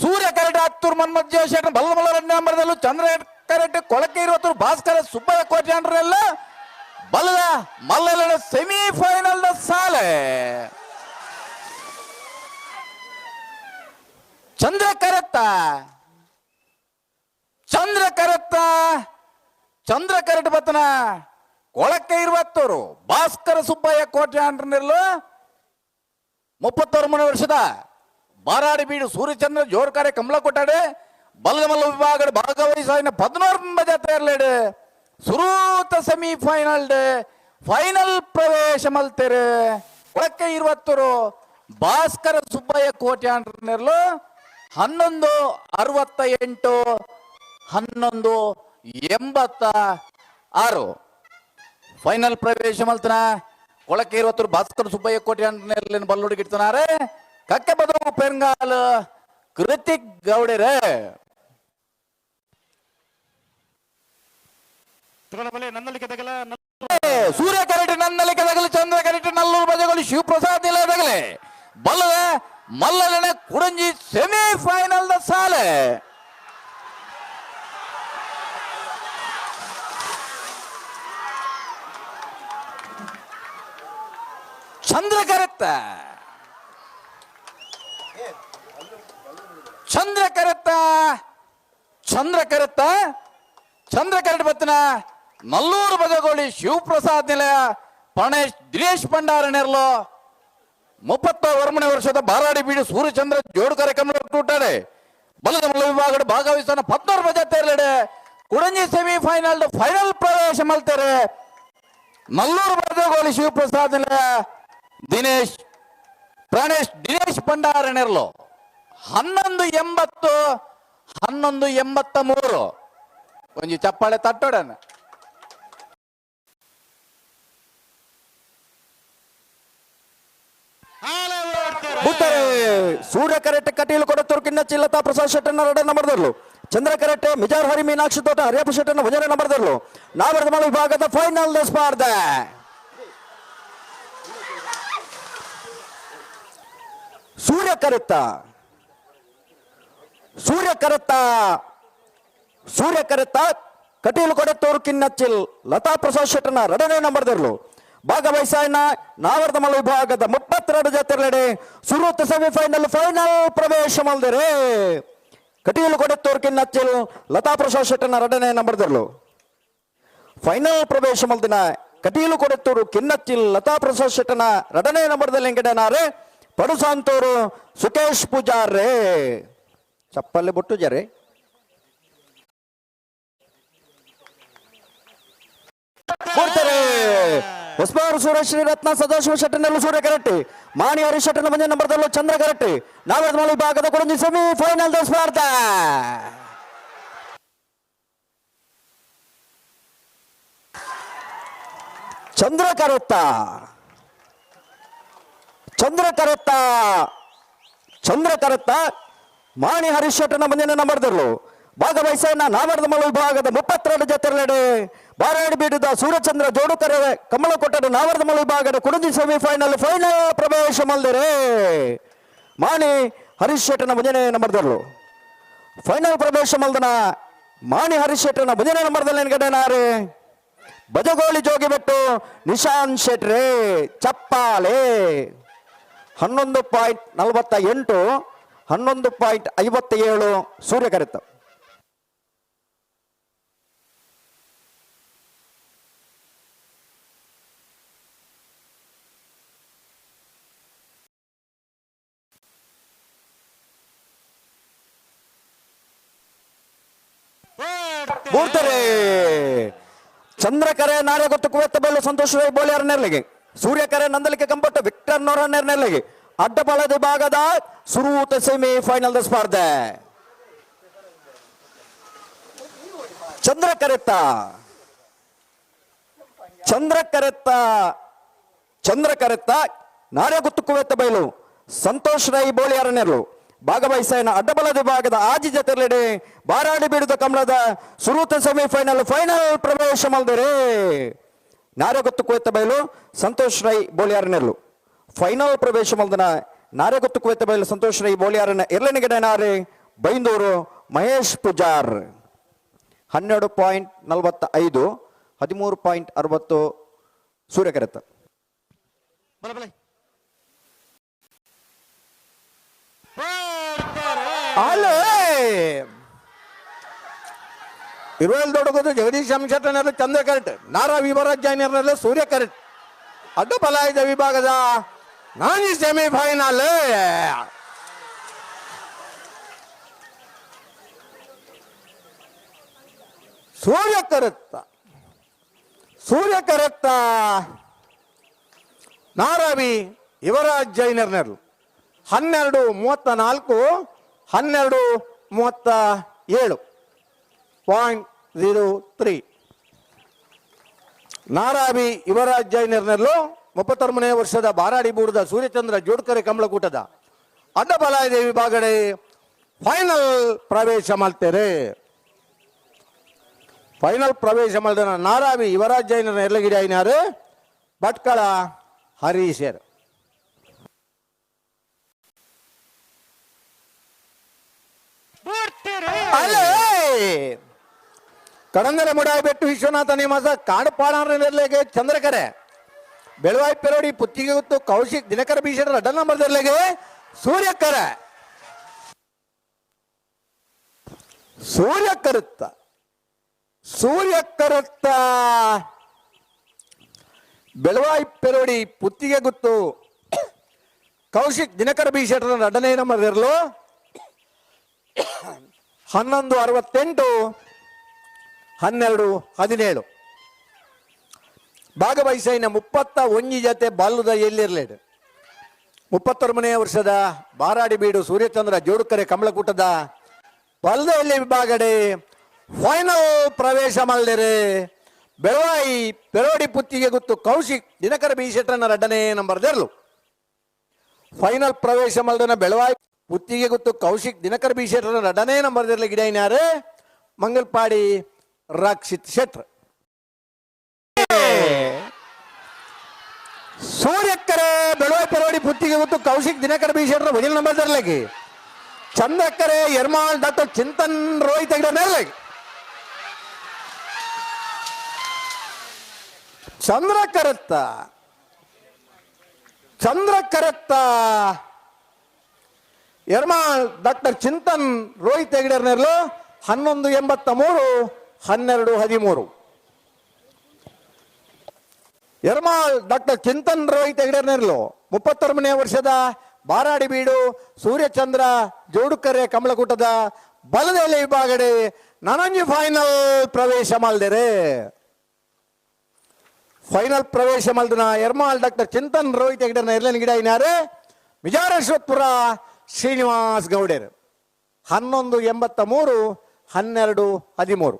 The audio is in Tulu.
ಸೂರ್ಯ ಕರೆಟ್ ಹತ್ತೂರು ಮನ್ಮತ್ ಜಯಶೇಖರ್ ಬಲ್ಲಮಲ್ಲ ನಂಬರ್ದಲ್ಲೂ, ಚಂದ್ರ ಕರೆಟ್ ಕೊಳಕೆ ಇರುವತ್ತೂರು ಭಾಸ್ಕರ ಸುಬ್ಬಯ್ಯ ಕೋಟ್ಯಾಂಡ್ರೆಲ್ಲ ಬಲ್ಲದ ಮಲ್ಲನ ಸೆಮಿಫೈನಲ್ the ಸಾಲೆ. ಚಂದ್ರ ಕರೆತ್ತ, ಚಂದ್ರ ಕರೆತ್ತ, ಚಂದ್ರ ಕರೆಟ್ ಬತ್ತನ ಕೊಳಕೆ ಇರುವತ್ತೂರು ಭಾಸ್ಕರ ಸುಬ್ಬಯ್ಯ ಕೋಟ್ಯಾಂಡ್ರನೆಲ್ಲ, 33 ವರ್ಷದ ಬಾರಾಡಿ ಬೀಡು ಸೂರ್ಯಚಂದ್ರ ಜೋರ್ಕಾರೆ ಕಮಲ ಕೊಟ್ಟಾಡೆ ಬಲ್ಲಮಲ್ಲ ವಿಭಾಗ ಭಾಗವಹಿಸ 16 ಜಾತ್ರೆಯಲ್ಲೇಡು ಸುರೂತ ಸೆಮಿಫೈನಲ್ ಫೈನಲ್ ಪ್ರವೇಶ ಮಲ್ತೇರೆ. ಕೊಳಕೆ ಇರುವತ್ತರು ಭಾಸ್ಕರ ಸುಬ್ಬಯ್ಯ ಕೋಟ್ಯಾಂಡ್ರನೆರ್ಲು 11.68, 11.86. ಫೈನಲ್ ಪ್ರವೇಶ ಮಲ್ತನ ಕೊಳಕೆ ಇರುವತ್ತರು ಭಾಸ್ಕರ ಸುಬ್ಬಯ್ಯ ಕೋಟ್ಯಾಂಡ್ರನೆರ್ಲಿನ ಬಲ್ಲುಡುಗಿಡ್ತನಾರೆ ಕಕ್ಕೆ ಬದವು ಪೆರ್ಗಾಲ್ ಕೃತಿಕ್ ಗೌಡರೇ. ಸೂರ್ಯ ಕರೆಟ್ ನನ್ನಲಿಕೆ ತಗಲಿ, ಚಂದ್ರ ಕರೆಟ್ ನಲ್ಲೂರು ಬಜಗಳು ಶಿವಪ್ರಸಾದ್ ನಿಲಯದಗಲೆ ಬಲ್ಲದ ಮಲ್ಲನ ಕುಡಂಜಿ ಸೆಮಿಫೈನಲ್ the ಸಾಲೆ. ಚಂದ್ರ ಕರೆತ್ತ, ಚಂದ್ರ ಕರೆತ್ತ, ಚಂದ್ರ ಕರೆತ್ತ, ಚಂದ್ರ ಕರೆಟ್ ಬತ್ತನ ನಲ್ಲೂರು ಬಜಗೋಳಿ ಶಿವಪ್ರಸಾದ್ ನಿಲಯ ಪಣೇಶ್ ದಿನೇಶ್ ಭಂಡಾರ ನೆರ್ಲು, 31 ವರ್ಷದ ಬಾರಾಡಿ ಬೀಡು ಸೂರ್ಯಚಂದ್ರ ಜೋಡು ಕಾರ್ಯಕ್ರಮ ಕೂಟಾಡೆ ಬಲದ ಮಲ್ಲ ವಿಭಾಗದ ಭಾಗವಹಿಸೋಣ 14 ಬಜೆ ತೇರ್ಲೆಡೆ ಕುಡಂಜಿ ಸೆಮಿಫೈನಲ್ ಫೈನಲ್ ಪ್ರವೇಶ ಮಲ್ತಾರೆ ನಲ್ಲೂರು ಬಜಗೋಳಿ ಶಿವಪ್ರಸಾದ್ ನಿಲಯ ದಿನೇಶ್ ಪ್ರಾಣೇಶ್ ದಿನೇಶ್ ಭಂಡಾರ ನೆರ್ಲು. 11.80, 11.83. ಒಂಜಿ ಚಪ್ಪಾಳೆ ತಟ್ಟೋಡನ. ಬುತ್ತರೆ. ಸೂರ್ಯ ಕರೆಟ್ ಕಟೀಲು ಕೊಡತ್ತೂರು ಕಿನ್ನಚ್ಚಿ ಲತಾ ಪ್ರಸಾದ್ ಶೆಟ್ಟನ್ನ ಎರಡನೇ ನಂಬರ್ದಲ್ಲೂ, ಚಂದ್ರ ಕರೆಟ್ಟೆ ಮಿಜಾರ್ ಹರಿ ಮೀನಾಕ್ಷಿ ತೋಟ ಹರಿಯಪ್ಪ ಶೆಟ್ಟನ್ನ ಒಂದನೇ ನಂಬರ್ದಲ್ಲೂ. ನಾವರ್ಧಮಾಳ ವಿಭಾಗದ ಫೈನಲ್ ಸ್ಪರ್ಧೆ. ಸೂರ್ಯ ಕರೆತ್ತ, ಸೂರ್ಯ ಕರೆತ್ತ, ಸೂರ್ಯ ಕರೆತ್ತ ಕಟೀಲು ಕೊಡತ್ತೂರು ಕಿನ್ನಚ್ಚಿಲ್ ಲತಾ ಪ್ರಸಾದ್ ಶೆಟ್ಟನ ಎರಡನೇ ನಂಬರ್ದಲ್ಲೂ ಭಾಗವಹಿಸಾಯನ ನಾವರ್ಧಮಲ ವಿಭಾಗದ 32 ಜಾತಿರಲೆಡೆ ಸುರೂತ ಸೆಮಿಫೈನಲ್ ಫೈನಲ್ ಪ್ರವೇಶ ಮಲ್ದರೆ. ಕಟೀಲು ಕೊಡತ್ತೂರು ಕಿನ್ನಚ್ಚಿಲ್ ಲತಾ ಪ್ರಸಾದ್ ಶೆಟ್ಟನ ಎರಡನೇ ನಂಬರ್ದಲ್ಲೂ ಫೈನಲ್ ಪ್ರವೇಶ ಮಲ್ದಿನ ಕಟೀಲು ಕೊಡತ್ತೂರು ಕಿನ್ನಚ್ಚಿಲ್ ಲತಾ ಪ್ರಸಾದ್ ಶೆಟ್ಟನ ಎರಡನೇ ನಂಬರ್ದಲ್ಲಿ ಎಂಗಡನಾರೆ ಪಡುಸಾಂತೂರು ಸುಕೇಶ್ ಪೂಜಾರ್ರೆ. ಚಪ್ಪಲ್ಲಿ ಬೊಟ್ಟು ಜರೆ. ಕೊಡ್ತಾರೆ. ಹೊಸಬಾರು ಸೂರ್ಯ ರತ್ನ ಸದಾಶಿವ ಶೆಟ್ಟನಲ್ಲೂ ಸೂರ್ಯ ಕರಟ್ಟಿ, ಮಾಣಿ ಹರೀಶ್ ಶೆಟ್ಟನ ಮಂಜ ನಂಬರ್ದಲ್ಲೂ ಚಂದ್ರ ಕರಟ್ಟಿ. ನಾವರ್ಧಮಾಳ ವಿಭಾಗದ ಕೊಡಂಜಿ ಸೆಮಿ ಫೈನಲ್ ಸ್ಪರ್ಧೆ. ಚಂದ್ರ ಕರೆತ್ತ, ಚಂದ್ರ ಕರೆತ್ತ, ಚಂದ್ರ ಕರೆತ್ತ ಮಾಣಿ ಹರೀಶ್ ಶೆಟ್ಟನ ಮಂಜನ ನಂಬರ್ದಲ್ಲೂ ಭಾಗವಹಿಸೋಣ ನಾವರ್ಧಮಲ ವಿಭಾಗದ 32 ಜೊತೆಲೆಡೆ ಬಾರಾಡಿ ಬೀಡಿದ ಸೂರ್ಯಚಂದ್ರ ಜೋಡುಕರೆ ಕಮಲಕೊಟ್ಟದ ನಾವರ್ಧಮಲ ವಿಭಾಗದ ಕುಡಂಜಿ ಸೆಮಿಫೈನಲ್ ಫೈನಲ್ ಪ್ರವೇಶ ಮಲ್ದರೆ. ಮಾಣಿ ಹರೀಶ್ ಶೆಟ್ಟನ ಮುಂಜಾನೆ ನಂಬರ್ದಲ್ಲೂ ಫೈನಲ್ ಪ್ರವೇಶ ಮಲ್ದನ ಮಾಣಿ ಹರೀಶ್ ಶೆಟ್ಟನ ಮುಂಜಾನೆ ನಂಬರ್ದಲ್ಲಿ ಎನ್ಗಡೆನಾರೆ ಬಜಗೋಳಿ ಜೋಗಿಬೆಟ್ಟು ನಿಶಾನ್ ಶೆಟ್ರೆ. ಚಪ್ಪಾಳೆ. 11.48, 11.57 ಸೂರ್ಯ ಕರೆತ. ಮೂರ್ತರೆ. ಚಂದ್ರಕರೆ ನಾರ್ಯಗೊತ್ತು ಕುವೆತ್ತ ಬೇಲು ಸಂತೋಷ್ ರೈ ಬೋಳಿಯಾರ ನೆರ್ಲಿಗೆ, ಸೂರ್ಯಕರೆ ನಂದಲಿಕೆ ಕಂಬಟ್ಟು ವಿಕ್ಟರ್ ನೋರ ನೆರ್ಲಿಗೆ. ಅಡ್ಡಬಳದ ಭಾಗದ ಸುರೂತ ಸೆಮಿ ಫೈನಲ್ ಸ್ಪರ್ಧೆ. ಚಂದ್ರ ಕರೆತ್ತ, ಚಂದ್ರ ಕರೆತ್ತ, ಚಂದ್ರ ಕರೆತ್ತ ನಾರ್ಯಗುತ್ತು ಕುವೆತ್ತ ಬೈಲು ಸಂತೋಷ್ ರೈ ಬೋಳಿಯಾರ ನೆರಳು ಭಾಗವಹಿಸೈನ ಅಡ್ಡಬಲ ವಿಭಾಗದ ಆಜಿ ಜತೆಲೆಡೆ ಬಾರಾಡಿ ಬೀಡುದ ಕಮಲದ ಸುರೂತ ಸೆಮಿಫೈನಲ್ ಫೈನಲ್ ಪ್ರವೇಶ ಮಲ್ದರೆ. ನಾರ್ಯಗುತ್ತು ಕುವೆತ್ತ ಬೈಲು ಸಂತೋಷ್ ರೈ ಬೋಳಿಯಾರ ನೆರಳು ಫೈನಲ್ ಪ್ರವೇಶ ಮಲ್ದನ ನಾರೆಗುತ್ತು ಕುವೆತ ಬೈಲು ಸಂತೋಷ್ ರೈ ಬೋಳಿಯಾರನ ಇರ್ಲನಿಗಡನಾರೆ ಬೈಂದೂರು ಮಹೇಶ್ ಪೂಜಾರ್. 12.45, 13.60 ಸೂರ್ಯಕರತ್ತ. ಅಲ್ಲೇ ಇರುವಲ್ ದೊಡ್ಡದು ಜಗದೀಶ್ ಶೆಟ್ಟನಲ್ಲಿ ಚಂದ್ರ ಕರೆಕ್ಟ್, ನಾರಾ ವಿವರಾಜ್ ಜೈನರ್ನಲ್ಲಿ ಸೂರ್ಯ ಕರೆಕ್ಟ್. ಅಡ್ಡ ಬಲಾಯದ ವಿಭಾಗದ ನಾನಿ ಸೆಮಿಫೈನಲ್. ಸೂರ್ಯ ಕರೆತ್ತ, ಸೂರ್ಯ ಕರೆತ್ತ ನಾರಾವಿ ಯುವರಾಜ್ ಜೈನರ್ನರು. 12.34, 12.37.03. ನಾರಾವಿ ಯುವರಾಜ್ ಜೈನರ್ನಲ್ಲೂ 33ನೇ ವರ್ಷದ ಬಾರಾಡಿ ಬೂಡದ ಸೂರ್ಯಚಂದ್ರ ಜೋಡ್ಕರೆ ಕಮಲಕೂಟದ ಅಡ್ಡಬಲಾಯ ವಿಭಾಗಡೆ ಫೈನಲ್ ಪ್ರವೇಶ ಮಾಡ್ತೇವೆ. ಫೈನಲ್ ಪ್ರವೇಶ ಮಾಡಿದ ನಾರಾವಿ ಯುವರಾಜ್ ಜೈನರ ಎರಲಗಿರಿ ಐನಾರು ಭಟ್ಕಳ ಹರೀಶರ್. ಅಲ್ಲೇ ಕಡಂದರ ಮುಡಾಯಿಬೆಟ್ಟು ವಿಶ್ವನಾಥ ನೇಮಸ ಕಾಡುಪಾಡಾರನೆರ್ಲೆಗೆ ಚಂದ್ರಕರೆ. ಬೆಳವಾಯಿ ಪೆರೋಡಿ ಪುತ್ತಿಗೆ ಗುತ್ತು ಕೌಶಿಕ್ ದಿನಕರ ಬೀಶರ ಅಡ್ಡ ನಂಬರ್ದರ್ಲೆಗೆ ಸೂರ್ಯಕರ. ಸೂರ್ಯ ಕರುತ್ತ, ಸೂರ್ಯ ಕರುತ್ತ ಬೆಳವಾಯಿ ಪೆರೋಡಿ ಪುತ್ತಿಗೆ ಗುತ್ತು ಕೌಶಿಕ್ ದಿನಕರ ಬೀಶೆಟ್ಟರ ಅಡ್ಡನೇ ನಂಬರ್ ಇರಲು 11.68, 12.17. ಭಾಗವಹಿಸೈನ 31 ಜೊತೆ ಬಾಲುದ ಎಲ್ಲಿರಲೇಡು. 33ನೇ ವರ್ಷದ ಬಾರಾಡಿ ಬೀಡು ಸೂರ್ಯಚಂದ್ರ ಜೋಡುಕರೆ ಕಮಲಕೂಟದ ಬಲದ ಎಲ್ಲಿ ವಿಭಾಗಡೆ ಫೈನಲ್ ಪ್ರವೇಶ ಮಾಡಿದರೆ ಬೆಳವಾಯಿ ಪೆರೋಡಿ ಪುತ್ತಿಗೆ ಗುತ್ತು ಕೌಶಿಕ್ ದಿನಕರ ಬಿ ಶೆಟ್ಟನ ಎರಡನೇ ನಂಬರ್ ದೆರ್ಲು. ಫೈನಲ್ ಪ್ರವೇಶ ಮಲ್ದನ ಬೆಳವಾಯಿ ಪುತ್ತಿಗೆ ಗುತ್ತು ಕೌಶಿಕ್ ದಿನಕರ ಬಿ ಶೆಟ್ಟನ ಎರಡನೇ ನಂಬರ್ ದೆರ್ಲು ಗಿಡೈನಾರು ಮಂಗಲ್ಪಾಡಿ ರಕ್ಷಿತ್ ಶೆಟ್ರ್. ಸೂರ್ಯಕ್ಕರೆ ಬೆಳವಾಯಿ ಪೆರೋಡಿ ಪುತ್ತಿಗೆ ಗುತ್ತು ಕೌಶಿಕ್ ದಿನಕರ ಬಿ ಶೆಟ್ಟರ ಮೊದಲ ನಂಬರ್ ದರ್ಲಗಿ. ಚಂದ್ರಕ್ಕರೆ ಎರ್ಮಾಳ್ ಡಾಕ್ಟರ್ ಚಿಂತನ್ ರೋಹಿತ್ ಹೆಗ್ಡೆ ಮೇಲ್ಲಾಗಿ. ಚಂದ್ರಕರತ್ತ, ಚಂದ್ರಕರತ್ತ ಎರ್ಮಾಳ್ ಡಾಕ್ಟರ್ ಚಿಂತನ್ ರೋಹಿತ್ ಹೆಗ್ಡೆರ್ನೆರ್ಲು 11.83, 12.13. ಎರ್ಮಾಳ್ ಡಾಕ್ಟರ್ ಚಿಂತನ್ ರೋಹಿತ್ ಹೆಗ್ಡೆರ್ನೆರ್ಲು 33ನೇ ವರ್ಷದ ಬಾರಾಡಿ ಬೀಡು ಸೂರ್ಯಚಂದ್ರ ಜೋಡುಕರೆ ಕಮಲಕೂಟದ ಬಲದೆಲೆ ವಿಭಾಗಡೆ ನನಂಜಿ ಫೈನಲ್ ಪ್ರವೇಶ ಮಾಡಿದರೆ. ಫೈನಲ್ ಪ್ರವೇಶ ಮಲ್ದನ ಎರ್ಮಾಳ್ ಡಾಕ್ಟರ್ ಚಿಂತನ್ ರೋಹಿತ್ ಹೆಗ್ಡೆರ್ನ ಎರ್ಲನ್ ಗಿಡ ಇನಾರು ವಿಜಾರೇಶ್ವರಪುರ ಶ್ರೀನಿವಾಸ್ ಗೌಡೇರು. 11.83, 12.13.